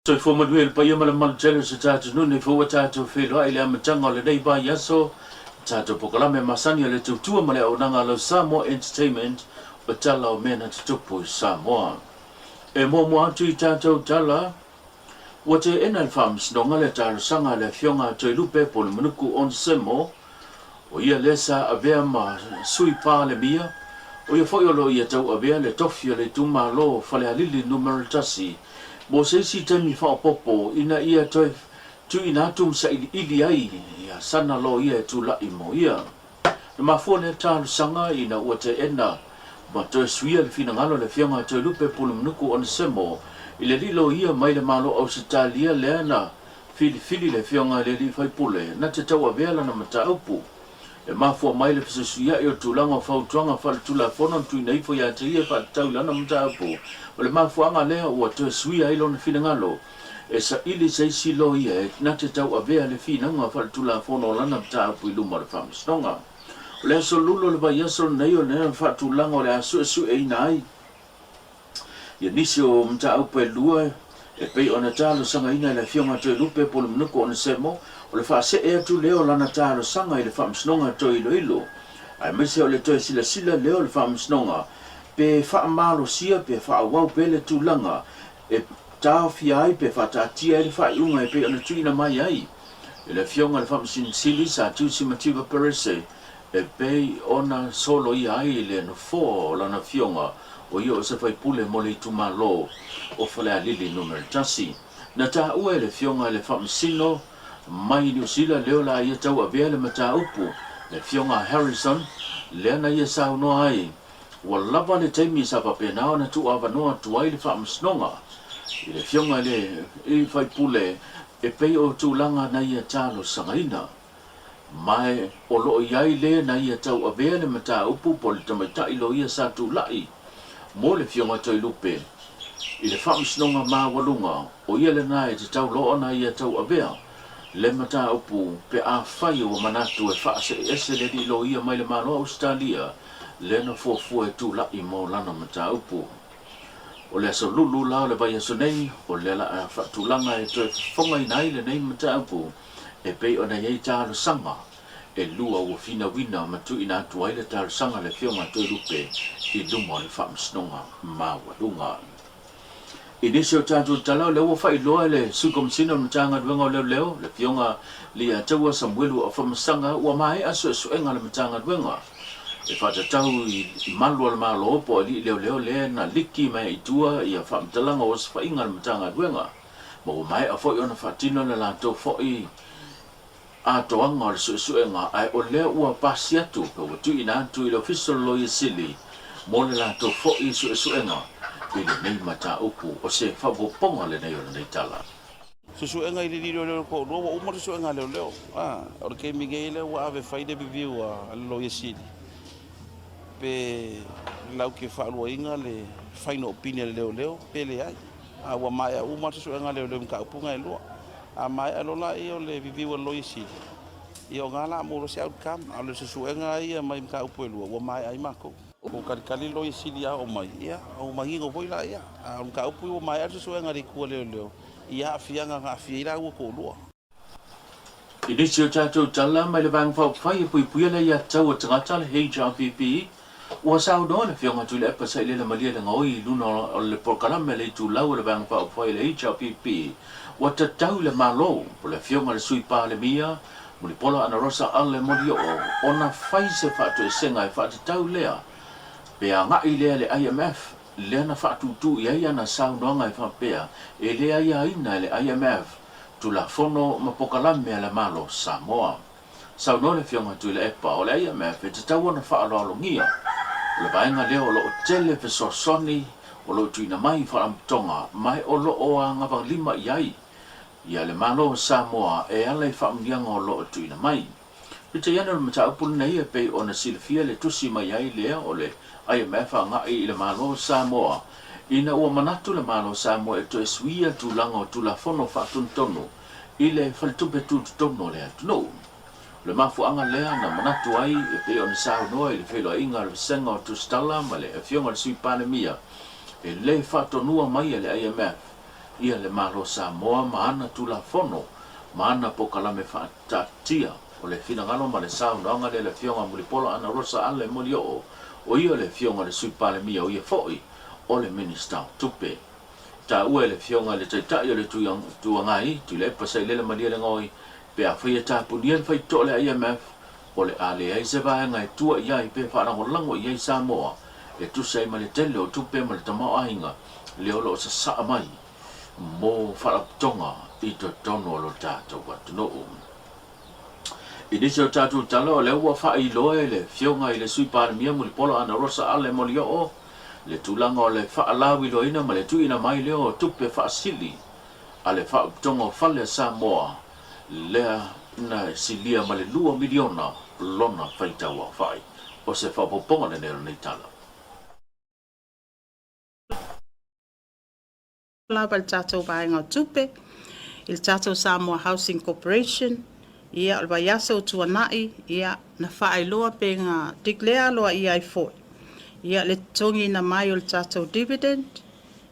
Soifua manuia i le paia ma le mamalu tele o si o tatou nuu nei foi ua tatou feiloai i le amataga o lenei vaiaso i tatou polokalame masani o le tautua ma le auaunaga a lau Samoa Entertainment o tala o mea na tutupu i Samoa. E muamua atu i tatou tala, ua teena e le Faamasinoga le talosaga a le Afioga a Toelupe Polemunuku Onesemo, O ia lea sa avea ma Sui Palemia, o ia foi o lo o ia tauavea le tofi o le itumalo o Falealili Numera 1 mo se isi taimi faaopoopo ina ia toe tuuina atu ma sailiili ai ia sana loia e tulai mo ia. Na mafua lea talosaga ina ua teena ma toe suia le finagalo o le Afioga a Toelupe Pulumanuku Onesemo i le lilo ia mai le Malo Ausetalia lea na Filifili le Afioga i le Alii Faipule na te tauavea lana mataupu. E mafua mai le fesuisuia'i o le tulaga o fautuaga faaletulafono na tuuina ifo ia te ia e faatatau i lana mataupu. O le mafuaaga lea ua toe suia ai lona finagalo e saili se isi loia e na te tauavea le finauga faaletulafono o lana mataupu i luma o le Faamasinoga. O le aso lula o le vaiaso lenei o lena faatulaga o le a suesueina ai Ia nisi o mataupu e lua e pei ona talosagaina e le Afioga a Toelupe Polomanuku Onesemo, o le faasee atu lea o lana talosaga i le Faamasinoga Toe Iloilo, aemaise o le toe silasila lea o le Faamasinoga pe faamalosia pe faaauau pea le tulaga e taofia ai pe faataatia ai le faaiuga e pei ona tuuina mai ai e le Afioga i le Faamasino Sili Sir Tusi Mativa Perese e pei ona soloia ai le nofoa o lana afioga o ia o se faipule mo le itumalo o Falealili Numera 1. Na taua e le afioga i le Faamasino mai Niu Sila lea o le a ia tauavea le mataupu, le afioga a Harrison, lea na ia saunoa ai, ua lava le taimi sa faapena ona tuuavanoa atu ai le Faamasinoga i le afioga i le faipule e pei o tulaga na ia talosagaina. Ma o lo o i ai le na ia tauavea le mataupu po o le tamaitai loia sa tulai mo le Afioga Toelupe i le Faamasinoga Maualuga, o ia lena e tatau loa ona ia tauavea le mataupu pe afai ua manatu e faaseeese le alii loia mai le Malo o Ausetalia lea na fuafua e tulai mo lana mataupu. O le aso lulu la o le vaiaso nei, o lea la a faatulaga e toe fofogaina ai lenei mataupu. E pei ona i ai talosaga e lua ua finauina ma tuuina atu ai le talosaga a le Afioga a Toelupe i luma o le Faamasinoga Maualuga. I nisi o tatou tala, o lea ua faailoa e le Sui Komesina o le Matagaluega o Leoleo, le Afioga Leiataua Samuelu Afamasaga, ua maea suesuega a le Matagaluega e faatatau i malu a le Malo po o alii leoleo lea na liki mai i tua ia faamatalaga o osofaiga a le Matagaluega. Ma ua maea foi ona faatino le latou foi atoaga o le suesuega, ae o lea ua pasi atu pe ua tuuina atu i le Ofisa o le Loia Sili mo le latou foi suesuega i lenei mataupu. O se faaopoopoga lenei o lenei tala. Suesuega i le leoleo toalua ua uma le suesuega a leoleo. O le taimi nei lea ua ave fai le review a le Loia Sili pe latou te faaluaina le final opinion a le leoleo pe leai. A ua maea uma suesuega a leoleo i mataupu na e lua. A maea loa laia o le review a le Loia Sili, ia o na la maua loa se outcome. A o le suesuega lava ia mai mataupu e lua, ua maea ai matou. Ua talitali le Loia Sili a oo mai, ia ua manino foi laia. A o le mataupu ua maea le suesuega a le itu a leoleo i aafiaga na aafia ai laua toalua. I nisi o tatou tala mai le Vaega Faaupufai e Puipuia le Aiatatau a Tagata, le HRPP, ua saunoa le Afioga Tuilaepa Sailele Malielegaoi i luna o le polokalame a le Itulau a le Vaega Faaupufai a le HRPP, ua tatau i le Malo po o le Afioga i le Sui Palemia, Mulipola Anarosa Ale Molioo ona fai se faatoesega e faatatau lea pe agai lea le IMF lea na faatūtū i ai ana saunoaga e faapea e le aiaina e le IMF Tulafono ma Pokalame a le Malo o Samoa. Saunoa le Afioga Tuilaepa, o le IMF e tatau ona faaaloalogia. O le vaega lea o lo o tele fesoasoani o lo o tuuina mai i faalapotopotoga ma o lo o agavalima i ai ia le Malo o Samoa e ala i faamanuiaga o lo o tuuina mai. Peitai ane o le mataupu lenei e pei ona silafia le tusi mai ai lea o le IMF agai i le Malo o Samoa ina ua manatu le Malo o Samoa e toe suia tulaga o Tulafono Faatonutonu i le Faletupe Tutotonu o le atunuu. O le mafuaaga lea na manatu ai e pei ona saunoa i le feiloaiga a le Vasega o Tusitala ma le Afioga i le Sui Palemia e le faatonua mai e le IMF. Ia le Malo Samoa ma ana Tulafono ma ana polokalame faataatia. O le finagalo ma le saunoaga lea a le Afioga a Mulipola Anarosa Ale Molioo, o ia le Afioga i le Sui Palemia, o ia foi o le Minisita o Tupe. Taua e le Afioga i le Taitai o le Itu Agai, Tuilaepa Sailele Malielegaoi, pe afai e tapunia le faitotoa o le IMF, o le a leai se vaega e tua i ai pe faalagolago i ai Samoa e tusa ai ma le tele o tupe ma le tamaoaiga lea o lo o sasaa mai mo faalapotopotoga i totonu o lo tatou atunuu. I nisi o tatou tala, o lea ua faailoa e le Afioga i le Sui Palemia Mulipola Anarosa Ale Molioo le tulaga o le faalauiloaina ma le tuuina mai lea o tupe faasili a le Faalapotopotoga o Fale a Samoa lea na silia ma le $2 miliona lona faitauaofai. O se faaopoopoga lenei o lenei tala. Lava i le tatou vaega o tupe, i le tatou Samoa Housing Corporation, ia, o le vaiaso ua tuanai, ia, na faailoa pe na declare aloaia ai foi, ia, le totogiina mai o le tatou dividend,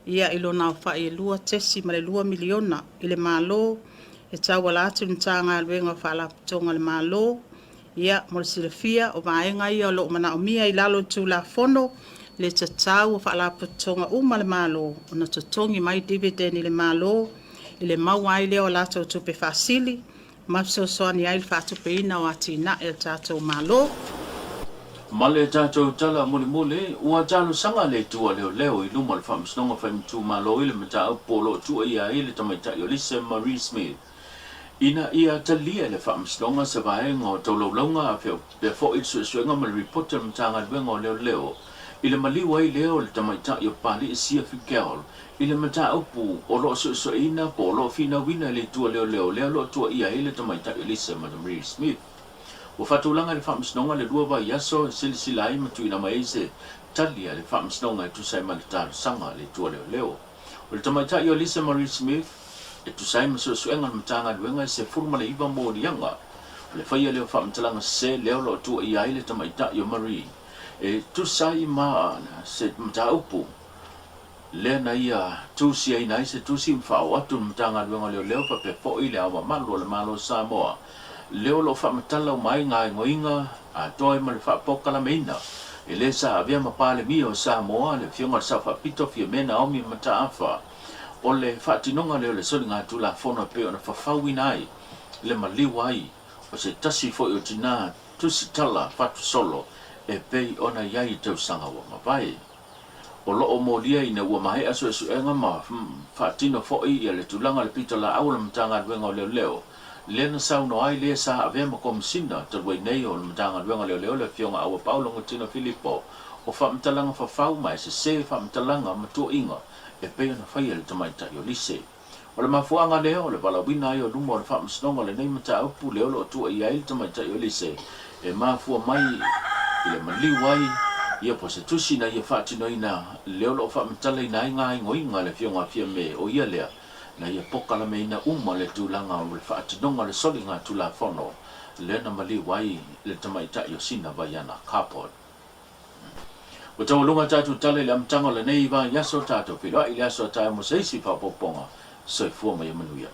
ia, i lona aofai e $2.2 miliona i le Malo e tauala atu i le Matagaluega o Faalapotopotoga a le Malo. Ia, mo le silafia, o vaega ia o lo o manaomia i lalo o le Tulafono le tatau o faalapotopotoga uma a le Malo ona totogi mai dividend i le Malo i le maua ai lea o latou tupe faasili ma fesoasoani ai i le faatupeina o atinae a le tatou Malo. Ma le tatou tala mulimuli, ua talosaga le Itu a Leoleo i luma o le Faamasinoga Faimatumalo i le mataupu o lo o tuuaia ai le tamaitai o Lisa Marie Smith ina ia talia e le Faamasinoga se vaega o taulaulauga a faapea foi le suesuega ma le ripoti a le Matagaluega o Leoleo i le maliu ai lea o le tamaitai o Papalii Sia Fikel i le mataupu o lo o suesueina po o lo o finauina e le Itu a Leoleo lea o lo o tuuaia ai le tamaitai o Lisa Marie Smith. Ua faatulaga e le Faamasinoga le 2 vaiaso e silasila ai ma tuuina mai ai se tali a le Faamasinoga e tusa ai ma le talosaga a le Itu a Leoleo. O le tamaitai o Lisa Marie Smith, e tusa ai ma suesuega a le Matagaluega e 19 moliaga o le faia lea o faamatalaga sese lea o lo o tuuaia ai le tamaitai o Marie e tusa ai ma se mataupu lea na ia tusiaina ai se tusi ma faaoo atu i le Matagaluega o Leoleo faapea foi le Ao Mamalu o le Malo o Samoa lea o lo o faamatala uma ai gaoioiga atoa ai ma le faapokalameina e le sa avea ma Palemia o Samoa le Afioga i le Sao Faapito Fiame Naomi Mataafa o le faatinoga lea o le soligatulafono e pei ona fafauina ai le maliu ai o se tasi foi o tinā tusitala fatusolo e pei ona i ai i tausaga ua mavae. O lo o molia ina ua maea suesuega ma faatino foi ia le tulaga o le pitolaau a le Matagaluega o Leoleo, lea na saunoa ai le sa avea ma Komisina talu ai nei o le Matagaluega o Leoleo le Afioga Aua Paolo Gotino Filipo, o faamatalaga fafau ma e sese faamatalaga ma tuuaiga e pei ona faia e le tamaitai o Lise. O le mafuaaga lea o le valaauina ai o luma o le Faamasinoga o lenei mataupu lea o lo o tuuaia ai le tamaitai o Elise e mafua mai i le maliu ai ia po o se tusi na ia faatinoina lea o lo o faamatalaina ai gaoioiga a le Afioga a Fiame o ia lea na ia pokalameina uma le tulaga o le faatinoga o le soligatulafono lea na maliu ai le tamaitai o Sina Vaiana Carport. Ua taualuga tatou tala i le amataga o lenei vaiaso, tatou feiloai i le aso a taeao mo se isi faaopoopoga. Soifua ma ia manuia.